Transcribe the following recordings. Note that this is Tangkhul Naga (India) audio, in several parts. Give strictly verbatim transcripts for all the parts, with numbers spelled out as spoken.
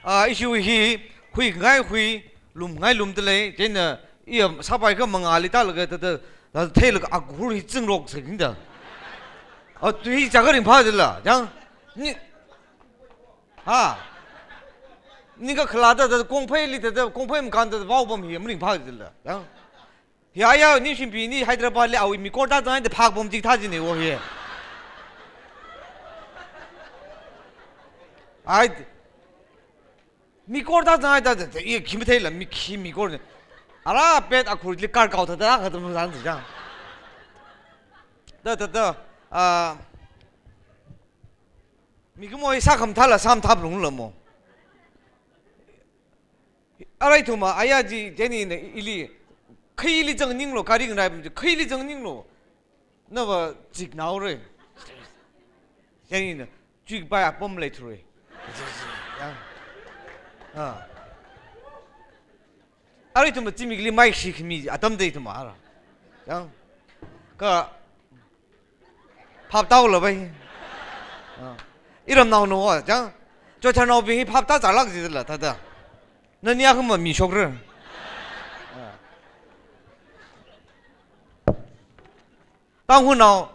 Ah, ishi hi, huingai hui, lumngai lumda lei, chieina, iya, sāpai kha mangāli tālaga, thāda, thāda theilaga akhur hi zingrok sākida. Ah, tu hi chaka ringphā dala, chang. Ni, ha. Ni kakhalada, thāda, kongpheili, thāda, kongphei makānda, vao pam hi, maringphā dala, chang. Ya, ya, Ningshimbini Hyderabad li awui mikor tāzangda phak pam jik thā jine wo hi. Ai, mikor tāzangda, thāda, thāda, iya, khi matheila, mi khi mikor ne. Ara pet akhurli kar kau thāda, kha thāda, thāda, thāda. Da, da, da, ah, mikumo hi sākhamathāla, sāmathā phalungla mo. Ara ithum aya chi, chieina ili, khaili zang ninglo, kari nganai pam chi, khaili zang ninglo. Nava chik naore. Chieina, chuipai apam leithura. Ya. Ah. Ara ithum zimikli mai shikhami atam da ithum ara. Chang. Kha phap tāula bai. Ah. Iramnao no, chang. Choitharnaobing hi phap tāzālak jila, thāda. Nani akhama mi shokra. Ah. Tangkhulnao,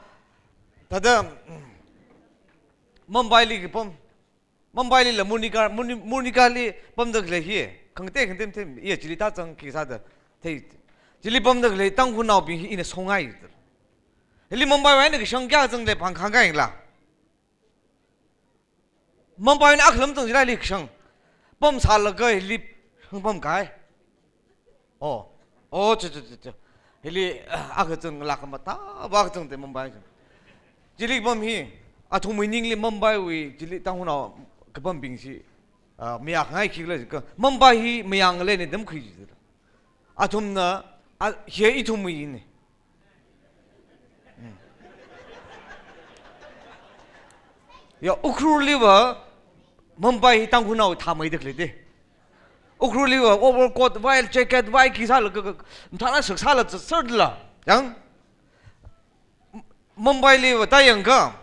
thāda, Mumbai li kapam. Mumbai lila Murnika, Murni-, Murnika li pamda khalei hi, khangatei khangatei, iya chili tāzang khi sāda, thei, chili pamda khalei Tangkhulnaobing hi ina songai. Hili Mumbai wui eina kashang kayākha zangda lei pāng khāngkaila. Mumbai na akha lam zang jilali kashang. Pamsālaga hili hāngpam kahai. Oh. Oh, cha, cha, cha, cha. Hili, ah, akha zang lākha mathā, vā kazang te Mumbai zang. Chili pam hi, athumwui ningli Mumbai wui, chili Tangkhulnao kapambing chi, ah, mayākhangai khikhala jiakha, Mumbai hi mayāngalei ne damkhui ji. Athumna, ah, hi ithumwui ne. Hmm. Ya, Ukhrul liva, Mumbai hi Tangkhulnao thāmeida khalei de. Ukhrul liva overcoat vai, jacket vai, khi sālaga, ka, ka, mathāna sak sāla, sāsāla. Yang, M-, Mumbai liva tāyangakha,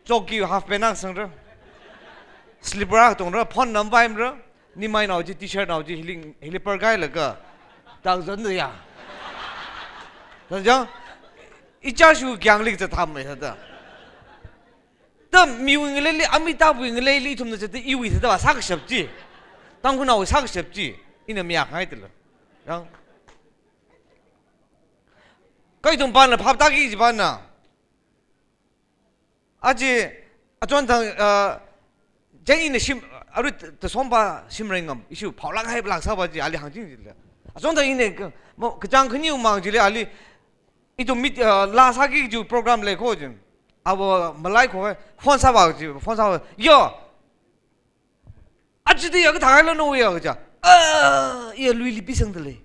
chokki half pant na sangra. Slipper na tongra, phone na vaimara. Nimainao chi, t-shirt nao chi, hili, hili parkailaga. Tangzan ya. Tangzan. Ichāshu kyangli cha thāmei thāda. Tam miwui ngaleili, Amitabh wui ngaleili, ithumna chithāda iwui thāda sākashap chi. Tangkhulnaowui sākashap chi. Ina mayākhangai tala. Yang. Kha ithum pana phap tāki jipana. Aja, achonthang, ah, chieina shim, arui t-, tasompa shim ringam, ishi phaolak hai lak sāpa chi, ali hāngching jila. Achonthang ina ka, mo, kachāng khaniwui mang chili ali, ithum meet, ah, laa sāki kaji program lei kho jin. Ava malai kho, phone sāpa chi, phone sāpa. Yo! Aja da ya kathāhaila no ya kaja. Ah, iya luili pisangda lei.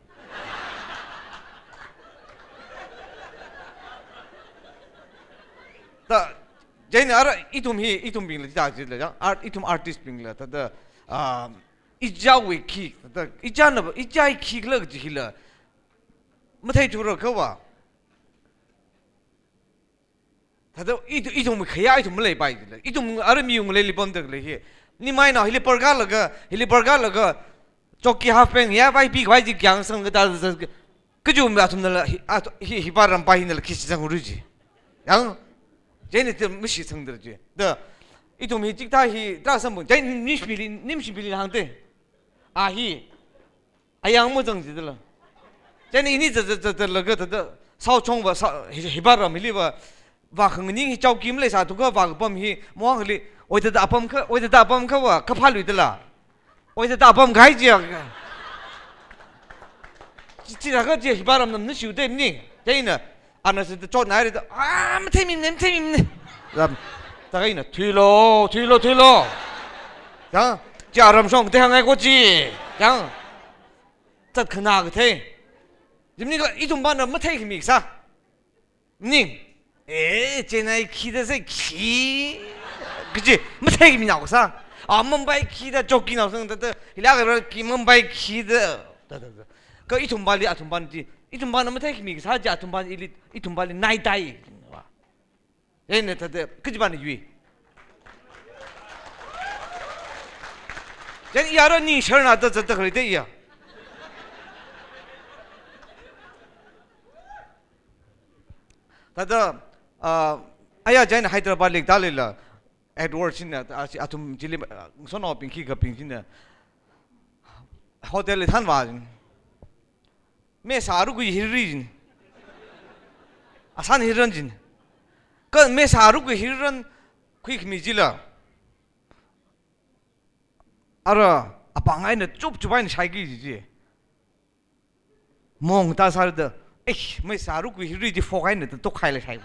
Ta, chieina ara ithum hi, ithumbingla chi ta chi la jang, art, ithum artist bingla, thāda, ah, ichāwui khi, thāda, ichāna, ichāwui khikhala kaji hila. Matheithura kha va. Thāda, i, ithum khayā, ithum maleipai jila. Ithum arui miwui ngaleili pamda khalei hi. Nimainao hili parkalaga, hili parkalaga, chokki half pant ya vai pi vai chi kyang sang kata, kaji mi athumnala, hi, at-, hi, hipa rampa hinala khi shitsang ru ji. Yang, chieina te mashitsangda ji. Da, ithum hi chithā hi, tra sambung, chieina Ningshibili, Ningshibili hāngda. A hi, ayang mazang jidala. Chieina ini za, za, za, za, laga thāda, sao chongva, sa, hi, hipa ram hiliva, vākhanganing hi chokki maleisā thuka vākapam hi, mawang hili, oi thāda apam kha, oi thāda apam kha va, kaphā luidala. Oi thāda apam kahai jiya. Chi, chi thākha jiya hipa ram nam na shiu te ni. Chieina, ana si chotnai ri ta, ah, matheimine, matheimine. Ram, thākha ina, thuilo, thuilo, thuilo. Chang, chi aram shong te hāngngai ko chi. Chang, chat khana kathei. Jimni kha, ithum pana matheikhami kasā. Ning, eh, Chennai khida sai khi. Kaji, matheikhaminao kasā. Ah, Mumbai khida, chokkinao sang thāda, hila kara khi Mumbai khida. Da, da, da. Kha ithumpali, athumpana chi, ithumpana matheikhami kasā chi, athumpana ili, ithumpali naitai. Wa. Ena thāda, kaji pana yui. Chieina iyara ni sharna da zatda khalei te iya. Thāda, ah, aya chieina Hyderabad li tālala, Edward china, ah, chi athum chili, ah, sonaobing khikhabing china, hotel li thanvā china. Mesa rukui hirri china. Asan hirran china. Kha mesa rukui hirran khuikhami chila. Ara, apāng eina chupchup eina shaiki chi chi. Mong ta sāda, "Eish, mesa rukui hirri chi fork eina ta tokhaila shai."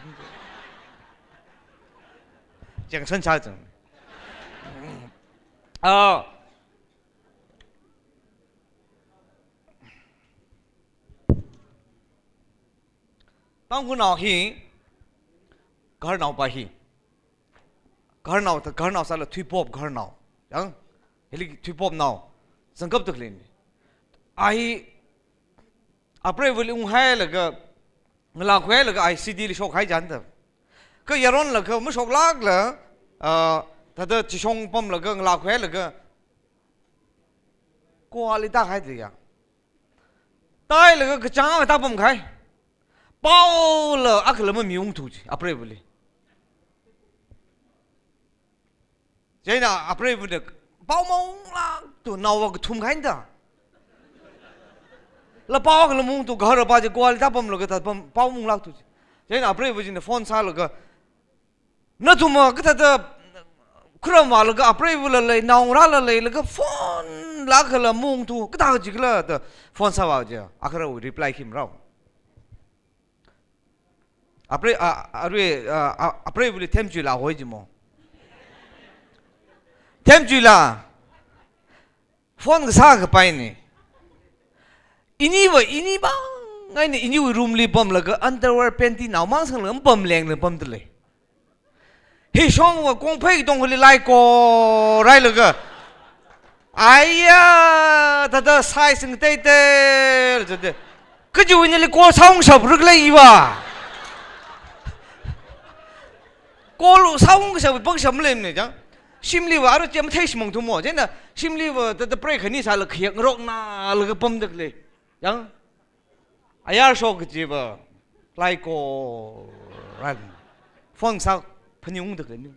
Chang san cha chang. Ah. Tangkhulnao hi, gaharnao pa hi. Gaharnao ta, gaharnao sāla thuipop gaharnao. Yang, hili thuipopnao. Zangkap tak lin. Ai, apreivali unghailaga, ngalākhuilaga ai city li shokhai chanda. Kha yaronlaga mashoklākla, ah, thāda chishong pamlaga ngalākhuilaga, Goa li tākahai da ya. Tālaga kachāng akha tāpamkahai. Paola akhala mamiungthu chi, apreivali. Chieina apreivana pao maunglākthu naowa kathum kahaina da. La pao akhala maungthu, gahar pa chi Goa li tāpamlaga tāpam, pao maunglākthu chi. Chieina apreiva china phone sālaga, "Nathumva kathāda khuram vālaga apreivala lei, naongarāla leilaga phone la akhala maungthu, kathā jikhala?" da phone sāvā chi, akha rāwui reply khi marao. Aprei, a, arui, a, a, apreivali themchuila hoi jimo. Themchuila. Phone kasā kapaina. Iniva, ini bang eina iniwui room li pamlaga underwear panty naomang sanglaga pamleng na pamda lei. Hishongva kongphei tongkhali laiko railaga. Aiya, thāda size ngateitei, thāda. Kajiwui nili call sāungshap ruk lei iva. Call sāungshap pangshap leimana chang. Shimliva aru chi mathei shimang thumo. Chieina shimliva thāda pray khani sālaga khayak ngaroknalaga pamda lei. Yang, ayar shok kajiva, laiko ran. Phone sā phaning ungda kani.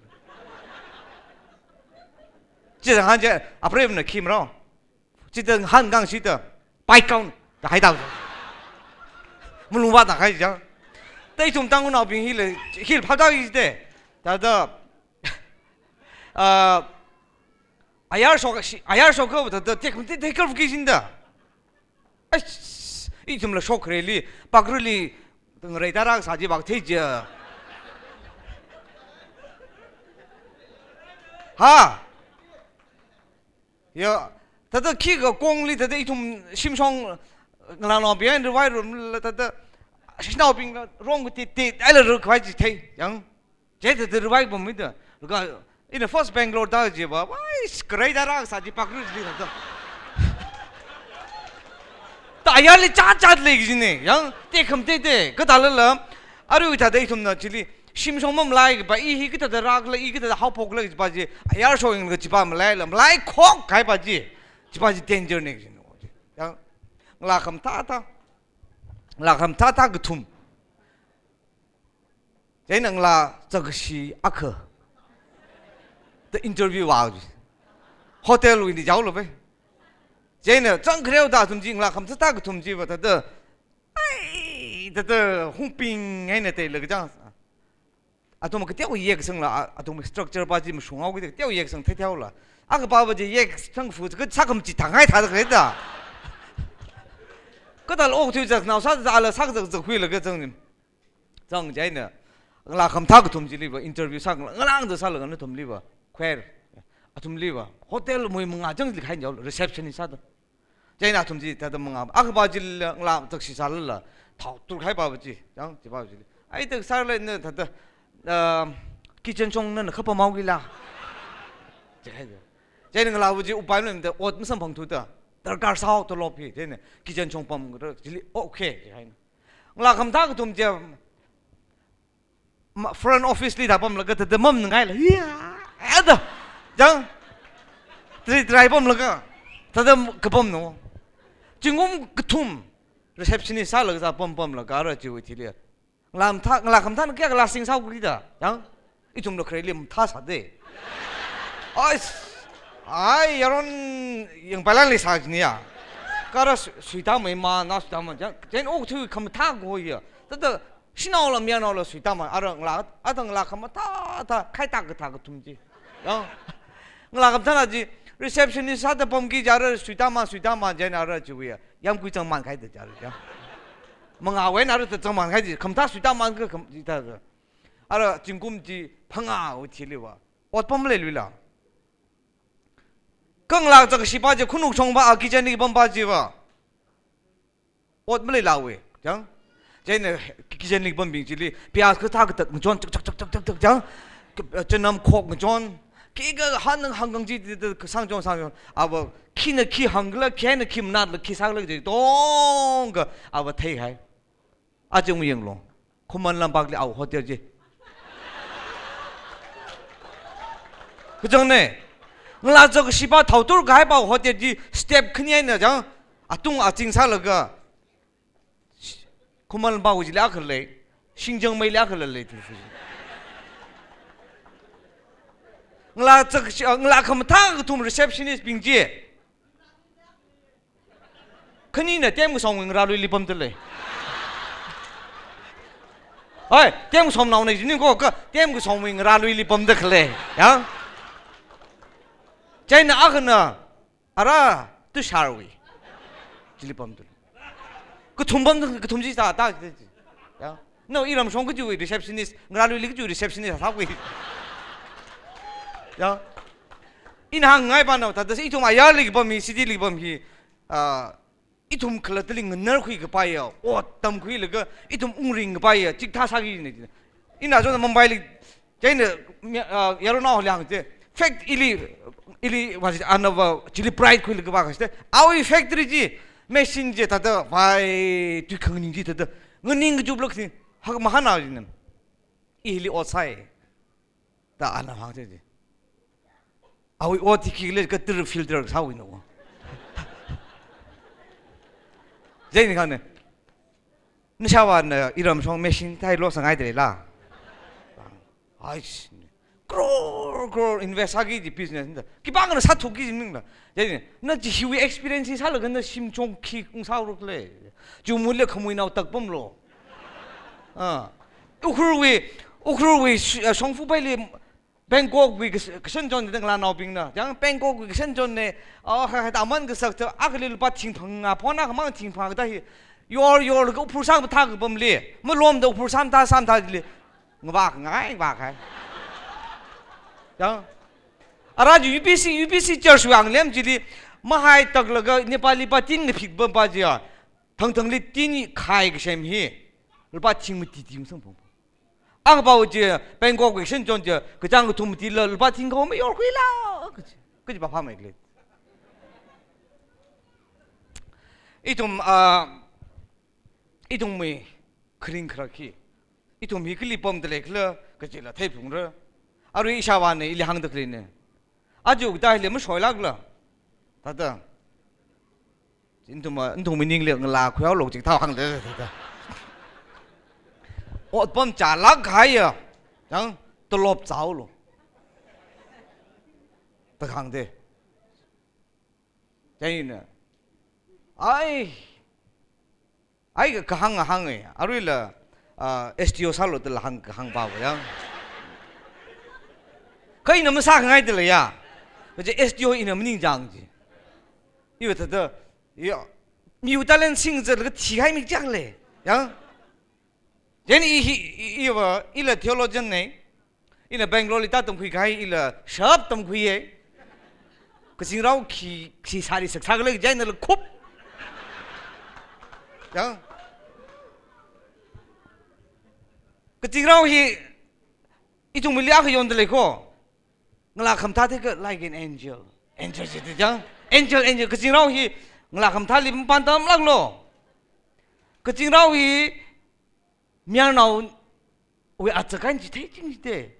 Chithang han chi, apreivana khi marao. Chithang han kang shida, pai kaun, da haida. Malungvāda khai chang. Thāda ithum Tangkhulnaobing hila, hila phāda hi te. Thāda, ah, ayar shok shi, ayar shok kha thāda, tek, tek, tek kar ki shinda. Ai, ithumla shokhareli, pakrali, ngareida rākasā chi vak thei chi. Ha? Ya, thāda khikha kongli, thāda ithum shimshong, ngalānaobing rāvai room la, thāda, shanaobingla, rong ti, ti, aila ruk khavai chi thei, yang. Chithāda rāvai pam mida. Laga, ina first Bangalore da jiva, wai, ngareida rākasā chi pakrali thāda. Thāda ayarli chat chat lei kajina, yang, tekham teitei, kathālala, arui thāda ithumna chili, shimshong mamalaikapa, i hi kathāda rākhala, i kathāda haophokhala kajipa chi, ayar shok yanglaga chipa malaila, malaikhok kahaipa chi, chipa chi danger na kajina. Yang, ngalā khamathā thā, ngalā khamathā thā kathum. Chieina ngalā zakkashi akha. Thāda interview vā. Hotel wui ni jaolapai. Chieina zangkhareo thā athum chi ngalā khamathā thā kathum chiva thāda. Ai, thāda hungping eina teilaga chang. Athum kateo yek sangla, a, athum structure pa chi mashunghao kida kateo yek sang theitheola. Akhapa pa chi yek sang fu, kasā khamachi thāngai thāda khalei da. Kathāla okthui zaknao sāda ala sākazak zakhuilaga chang ni. Chang chieina, ngalā khamathā kathum chiliva, interview sā ngalā, ngalāngda sālaga nathumliva, khuir, athumliva, hotel mui mangā chang chili khain jao, receptionist sāda. Chieina athum chi thāda mangā, akhapa chila ngalā zakkashi sālala, thao tur kahaipa chi, yang, chipa chili. Ai, thāda sālala na thāda, ah, kitchen shong na khapam haokila. Chihai da. Chieina ngalāva chi upai maleimaningda, ot masamphangthuda, darkar sāhao tolop hi, chieina, kitchen shong pam, chili, okay, chihai na. Ngalā khamathā kathum chi, ma-, front office li thāpamlaga thāda mamangaila. Hiya, ada. Chang. Try, try pamlaga. Thāda kapamna. Zingkum kathum receptionist sālaga sā pam pamlaga ara chiwui thili. Ngalā khamathā, ngalā khamathāna kayākha lasting sāhaokida. Yang, ithumla khareli mathāsāda. Ai, ai, yaron yangpailanli sā jiniya. Kha ara sui, suitāmei ma, na suitāma. Yang, chieina okathui khamathā kahoya. Thāda, shanaola mayarnaola suitāma. Ara ngalā, ara ngalā khamathā, thā, khaitā kathā kathum chi. Yang, ngalā khamathāna chi, receptionist sāda pamki jiakha suitāma, suitāma, chieina ara chiwui ya. Yamkui zangmān kahaida jiakha, ya. Mangāwui eina ara ta zangmān kahai chi, khamathā suitāmān ka kham, chi ta, ta. Ara zingkum chi phangāwui thiliva. Ot pam leiluila. Kha ngalā zakashipa chi khanuk shongpa a kitchenli pampa chiva. Ot maleilāwui, chang. Chieina kitchenli pambing chili, piyas kathā kathā ngachon, chak, chak, chang. K-, chanam khok ngachon. Khikha hāngnang hāngkang chi, ti, ti, kasāng chon, sāng chon. Ava, khina khi hāngla, khina khi manatla, khi sāla, chi, tongkha, ava theihai. Achung yanglu. Khuman Lampakli awui hotel chi. Kachang ne. Ngalā zakashipa thaotur kahaipa hotel chi step khani eina chang. Atung azing sālaga. Khuman Lampakwui chili akha lei. Shingjang meili akha lei. Ngalā zakashi, ngalā khamathā kathum receptionist bing chi. Khanina Temkasongwui ngarāluili pamda lei. Hai, Temkasong naona jini ko kha, Temkasongwui ngarāluili pamda khalei. Ya? Chieina akhana, ara, Tusharwui. Chili pamda lei. Kathum pamda, kathum chi ta, ta, ta, ya. No, iramshong kachiwui receptionist, ngarāluili kachiwui receptionist, sākhui. Ya. Ina hāngngai pa no, thāda ithum ayarli kapam hi, cityli kapam hi, ah, ithum khalattali nganarkhui kapaiya, ot tamkhuilaga, ithum ungring kapaiya, chikathā sāki ne. Ina chon Mumbaili, chieina, mi, ah, yaronao liang chi, fact ili, ili, was it, anava, chili pride khuilaga pa kaste, awui factory chi, machine chi, thāda, vai, tui khangning chi, thāda, nganing kachuplak si, hak mahana jinen. Ili ot sai. Ta ana hāng chi. Awui ot hi khikhala kathāda filter sāwui no. Chieina khane. Nashāvāna iramshong machine thāi lo sāngai de la. Ai, crore, crore invest sāki ji business nda. Khipākhana sāthuki ji mingla. Chieina, na chi hiwui experience hi sālaga na shim chong khi ung sāuruk le. Chumule khamui nao tak pamlo. Ah. Ukhrulwui, Ukhrulwui sh-, ah, shongfa paili Bangkokwui kas-, kashan chon dang la naobingna. Yang Bangkokwui kashan chon ne, ah, ha, ha, aman kasak cha, akhali lupā thing phangā, phona khamang thing phangā kathā hi. Yor, yor, ka uphur sāmathā kapamli. Malomda uphur sāmathā, sāmathāli. Ngavak, ngai, vak hai. Yang. Ara ji U B C, U B C church wui anglem chili. Mahai taklaga Nepali pa tin ngaphik pampa jiya. Thangthangli tin khai kasem hi. Lupā thing mati ti ung sangpong. Ang pao chi, Bangkok wui kashan chon chi, kachāng kathum matila, lupā thing kaho mayorkhuila, kaji, kaji pa phāmei khalei. Ithum, ah, ithumwui kharing kharak hi, ithum hi kali pamda leikhala, kajila theiphungra. Arui ishāvāna ili hāngda khaleina. Aja katā hili mashoilākla. Thāda. Nathum, nathum maningli ngalā khuihaolu chikathā hāngda thāda. Otpam chālāk kahaiya. Yang tolop chaolu. Thāda hāngda. Chieina. Ai. Ai, kahāng hānga, aruila, ah, S D O sālu dala hāng, kahāng pava yang. Kha ina masāngai dala ya. Kaje S D O ina maningchāng ji. Iva thāda, ya, miwui talent singzatlaga thihai mi chāng le. Yang. Then i, i, i, iva, ila theologian ne. Ila Bangalore li tātamkhui kahai, ila shap tamkhuiya. Kazingrao khi, khi sāri sak sākhala chieina la khup. Yang. Kazingrao hi, ithum mili akha yonda leiko. Ngalā khamathā thākha like an angel. Angel jida yang. Angel, angel. Kazingrao hi, ngalā khamathāli mapantamlāklo. Kazingrao hi, mayarnaowui achakan chithei ching chithei.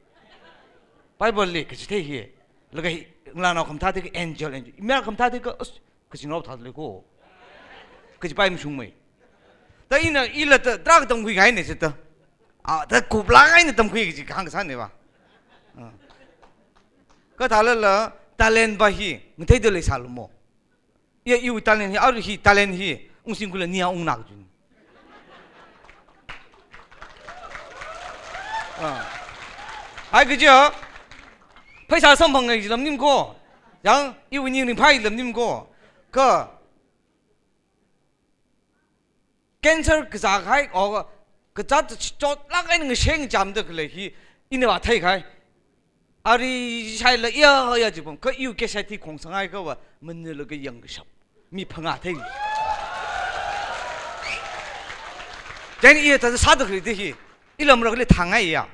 Bible li kachithei hi. Laga hi, ngalānao khamathā thāda ka angel, angel. Miyār khamathā thāda ka, as, kazingrao thāda lei ko. Kajipai mashungmei. Da ina ila ta, tarākha tamkhui kahaina chithāda. A, da kuplāk eina tamkhui kaji kahāng kasāna va. A. Kathālala talent va hi, ngateida leisālu mo. Ya, iwui talent hi, arui hi talent hi, ungsingkhuila nia ungna kajina. A. Hai kaja, pheisā samphang ngai jilam nim ko. Yang, iwui ning ringphai jilam nim ko. Ka, cancer kazā kahai, o, kazāt chotlāk eina ngasheng chamda khalei hi, ina va theikahai. Ari shaila ya, ya jipam, ka iwui cassette hi khongsanghaikha va, manila kayang kashap. Mi phangā thei. Chieina iya ta sāda khalei da hi, ilam rak le thangaiya.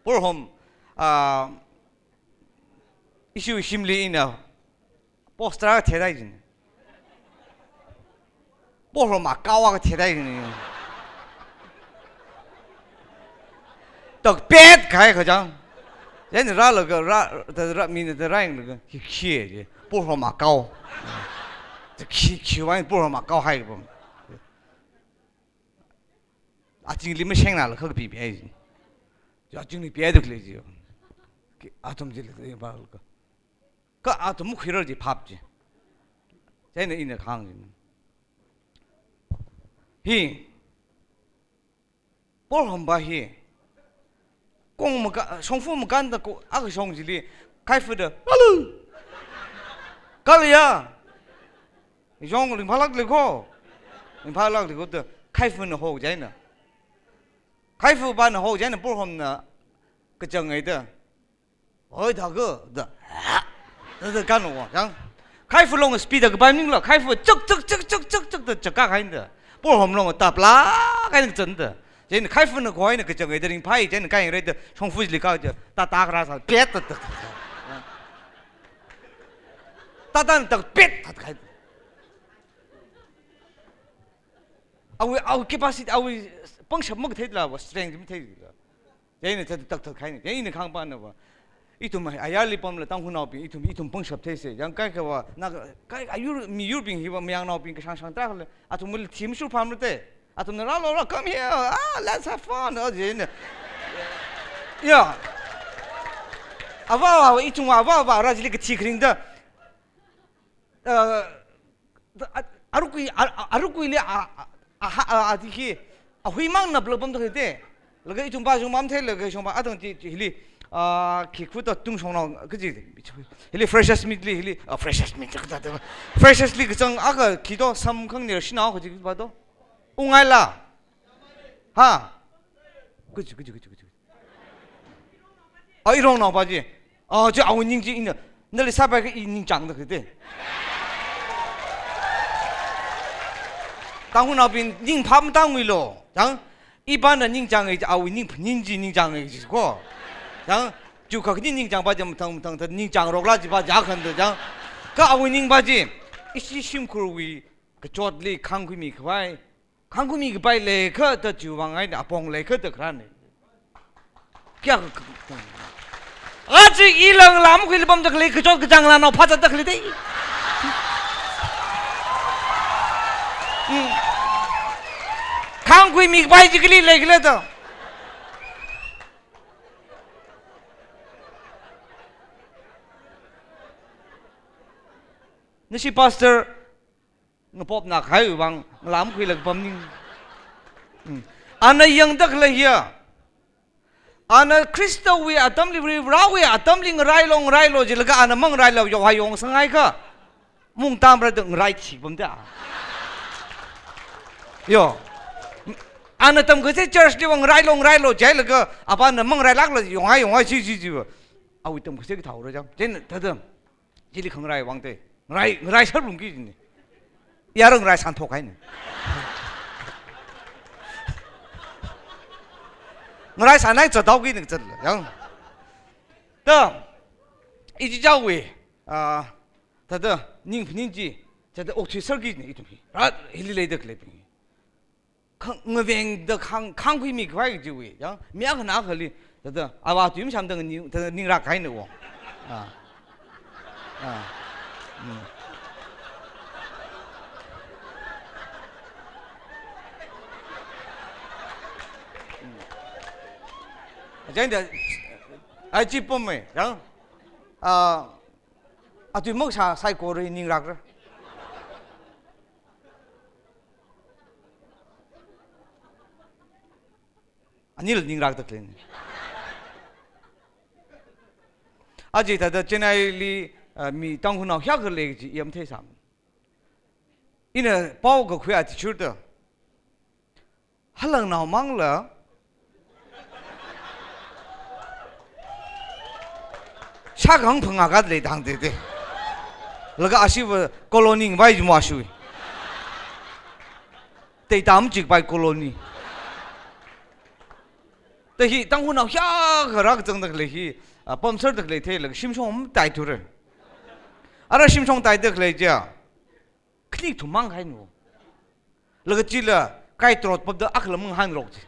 Porhom, a, ishi shimli ina poster akha theirai jin. Porhom akao akha theirai jin. Tak pet kahai kachang. Chieina rālaga, rā, ta rā, mina ta rāyanglaga, khi, khi ji. Porhom akao. Ta khi, khi wai porhom akao haipam. Azingli mashengna la kha kapi pi ai ji. Azingli pi ai duk lei ji. Ki athum jila ba ka. Ka athum khuirar ji phap ji. Chieina ina kahāng ji. Hi. Porhom va hi. Kong maka, shongfa makānda ko, akha shong chili, khaifa da, "Alu! Kaliya!" Shong ringphālāk lei ko. Ringphālāk lei ko da, khaifana ho chieina. Khaifa vana ho chieina, porhomna kachang ngai da. "Oi, thākha," da. Da, da, kan wo, yang. Khaifa long speed da kapai maningla, khaifa chak, chak, chak, chak, chak, da, chak kahai da. Porhom long taplāk eina kazan da. Chieina khaifana khuina kachang ngai da ringphai, chieina kayangra da, shongfa chili ka da, ta, ta kara sā, pet, ta, ta, ta. Ta, ta, ta, pet, ta, ta, kahai. Awui, awui capacity, awui pangshap makatheila, wa strength matheila. Chieina thāda tak tak kahaina. Chieina ina kahāng pana va. Ithum ayarli pamla Tangkhulnaobing, ithum, ithum pangshap theisa. Yang kaikha va, na, kai, ayur, miyurbing hi va, mayangnaobing kashang shang tarākha lei. Athumli thim shur pamla te. Athumna rālu, rālu, "Come here. Ah, let's have fun." Oh, chieina. Ya. Ava, ava, ithum ava, ava, rā chili kathi kharing da. Uh, a, arukui, a, a, arukuili a, a, a, a, a, di hi, ahui mang nap lo pamda khalei. Laga ithum va shong mamthei laga shong va atang chi, chi hili, ah, khi khuta tung shong nao, kaji, hili freshers meet li, hili, ah, freshers meet, kathāda, freshers li kachang akha khi to, samkhang nir shinao kaji va to. Ungngaila. Ha? Kaji, kaji, kaji, kaji. A, irongnao va chi. A, chi awui ning chi ina. Nali sāpai kha i ningchāngda khalei te. Tangkhulnaobing ning phap matangwui lo. Chang, ivana ningchānga chi awui ning phaning chi ningchānga chi ko. Chang, chu kha khani ningchāng va chi mathang mathang ta ningchāngrokla chi va chi akhanda chang. Kha awui ning va chi. Ishi shimkhurwui kachotli khāngkhuimi khavai. Khāngkhuimi kapai leikha ta chiwui vang eina apong leikha ta kharāna. Kya ka, ka, ka. Aja i ngalā makhuila pamda khalei, kachot kachāng ngalānao phāzatda khalei te. Hmm. Khāngkhuimi kapai chi kali leikhala ta. Nashi pastor ngapopna kahaiwui vang, ngalā makhuila kapam ning. Hmm. Ana yangda khalei hiya. Ana Khristawui atamli, Varivarāwui atamli ngarailo, ngarailo jilaga ana mangarailo, yonghai yongsanghaikha. Mung tamra da ngarai khi pamda. Yo. Ana tamkasā church li va ngarailo, ngarailo jilaga, avana mangarailākla yonghai, yonghai chi, chi, chi va. Awui tamkasā kathāora chang. Chieina thāda. Chili khangarai vang te. Ngarai, ngarai sharlungki jini. Yarang ngarai santhok haini. Ngarai sanai zathaoki ni zatla. Yang. Ta. Ichi chawi. Ah, thāda ning phaning chi. Thāda okthui sharki ni ithum hi. Rat hili leida khaleibing. Khang, ngavengda khang, khangkhuimi khavai kajiwui, yang, mi akhana akhali, thāda, ava tui mashamda ning, thāda ningrak kahaina wo. Ah. Ah. Mm. Mm. Ajenda, ai chi pom me, yang, ah, atui maksa saikora ningrakra. Anila ningrakda khalei. Aja thāda Chennai li, ah, mi Tangkhulnao hiyākha lei kaji i matheisāmana. Ina pao kakhui athishurda, halangnao mangla shākahāng phangā akha leida hāngda te. Laga ashiva colony ngavai jimo ashiwui. Teitam chikpai colony. Thāda hi Tangkhulnao hiyākha rākazangda khalei hi, ah, pamserda khalei theilaga shimshong matāithura. Ara shimshong tāida khalei chiya, khani kathum mang kahaina. Laga chila kai trot papda akhala mangahānrok chi.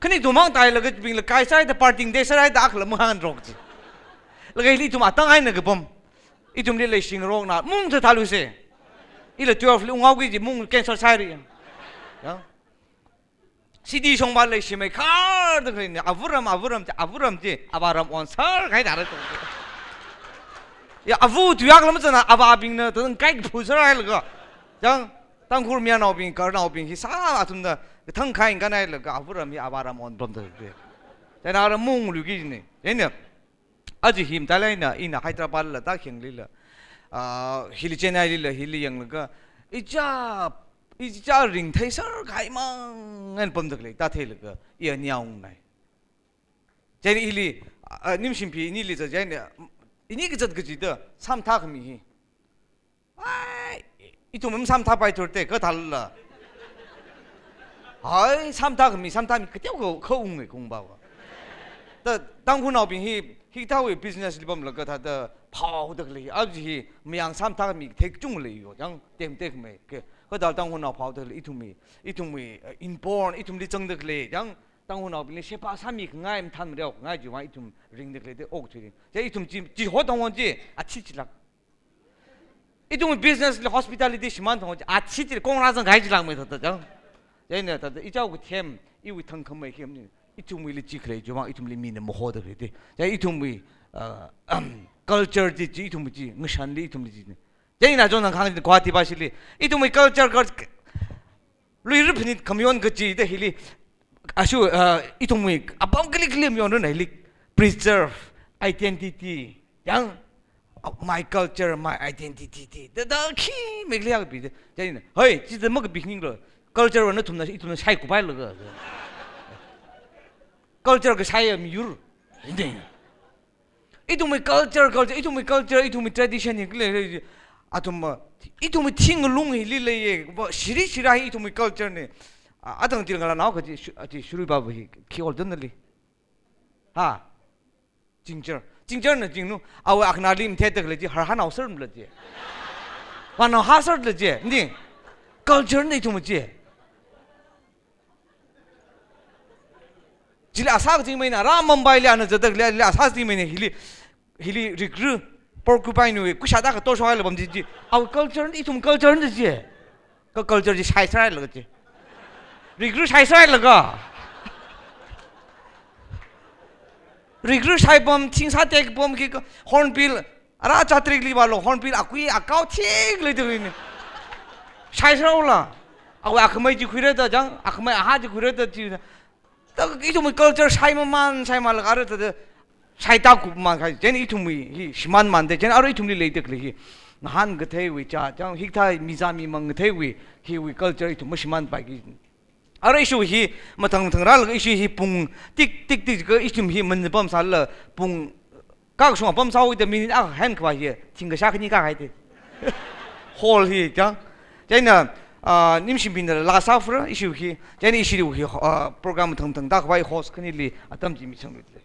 Khani kathum mang tālaga bingla kai sāhaida party day sāhaida akhala mangahānrok chi. Laga hili ithum atang eina kapam. Ithumli leishingarokna mung thāthāluise. Ila twelve li unghaoki kaji mung cancel sāhaira. Ya. City shongva leishimei kharda khaleina, avāram, avāram chi, avāram chi, avāram onsar kahai dara. Ya, avā tuiyak lam chana, avābingna, tang kai kaphut sārhailaga. Yang, Tangkhul mayarnaobing, karnaobing, hi sā athumna, kathang khai nganailaga, avāram hi avāram onpamda. China ara mung luiki jine. Yang, aja hi mathālāk eina, ina Hyderabad la, thāda khenglila, ah, hili Chennai lila, hili yanglaga, icha, icha ringtheiser kahai mang eina pamda khalei, thāda theilaga, iya niaungnai. Chieina ili, ah, Nimshimphi inili zat chieina, ini kazat kachida, samphā khami hi. Ai, ithum masāmphāpaithurte, kathāla. Hai, samphā khami, samphā mi kateokha, khaunge kungba wa. Thāda Tangkhulnaobing hi, hikathāwui business li pamlaga thāda phaoda khalei, aja hi, mayang samphā khami thei kachungkha leiyo, yang, tem tekmei, ke, kathāla Tangkhulnao phaoda khalei, ithumwui, ithumwui, eh, inborn, ithumli zangda khalei, yang, Tangkhulnaobingli sheba sāmi khangai, mathān mareo khangai chiwui vang ithum ringda khalei te okthui ring. Chieina ithum chi, chi hotangwon chi, achi chilāk. Ithumwui business li hospitality shimān thang, achi chi kong rāzang kahai chilākmei thāda chang. Chieina thāda ichao kathem, iwui thangkhamei khemni, ithumwuili chi khalei chiwui vang ithumli mina mahoda khalei te. Chieina ithumwui, uh, culture chi, chi ithumwui chi, ngashanli ithumli chi ne. Chieina chonang khang Guwahati bashili, ithumwui culture, culture, Luira phanit khamayon kachida hili, ashu, ah, ithumwui apam kali kali mayonrana hili, preserve identity. Yang, oh, my culture, my identity. Thāda khi mekli ya kapi da. Chieina, hoi, chithāda makapi ninglo. Culture va nathumna, ithumna shaikupailaga. Culture kashai ya miyur. Ithumwui culture, culture, ithumwui culture, ithumwui tradition hi khalei, athum, ah, ithumwui thingalung hili leiya, va, shiri shira hi ithumwui culture ne. Ah, atang chil ngalanao kaji, shu-, aji shurui ba hi, khi ol dan li. Ha? Chingchar. Chingcharna chingnu, awui akhanali matheida khalei chi, har hanao sar mla chi. Vanao ha sar la chi, ni. Culture ne ithumwui chi. Chili asā kazingmeina, rā Mumbai li ana zatak li, li asā kazingmeina, hili, hili rigru, porcupine wui, kushada kato shwai la bam ji ji. Awui culture, ithum culture na ji. Ka culture ji shai sārai laga ji. Rigru shai sārai laga. Rigru shai bam, thing sā tek bam ki ka, hornbill, ara chatrik li valo, hornbill akui, akao thik le tu ni. Shai sārai la. Awui akhamei ji khuira da jang, akhamei aha ji khuira da ji. Ta ithumwui culture shai maman, shai malaga ara ta da shai ta kup man khai. Chieina ithumwui hi shimān mande, chieina ara ithumli leida khalei hi. Ngahān katheiwui cha, chang hikathā mizā mimang katheiwui, hiwui culture ithum mashimānpai ki. Ara issue hi, mathang mathang rālaga issue hi pung tik, tik, tik, ka issue hi man pamsāla pung kak shung pamsāwui da minute akha hen khavai hi, thingkha shākhani kak hai te. Hall hi, chang. Chieina, ah, Nimshimphinala sāfra issue hi, chieina issue hi, ah, program mathang mathang da khavai host khanili atam chi michang le.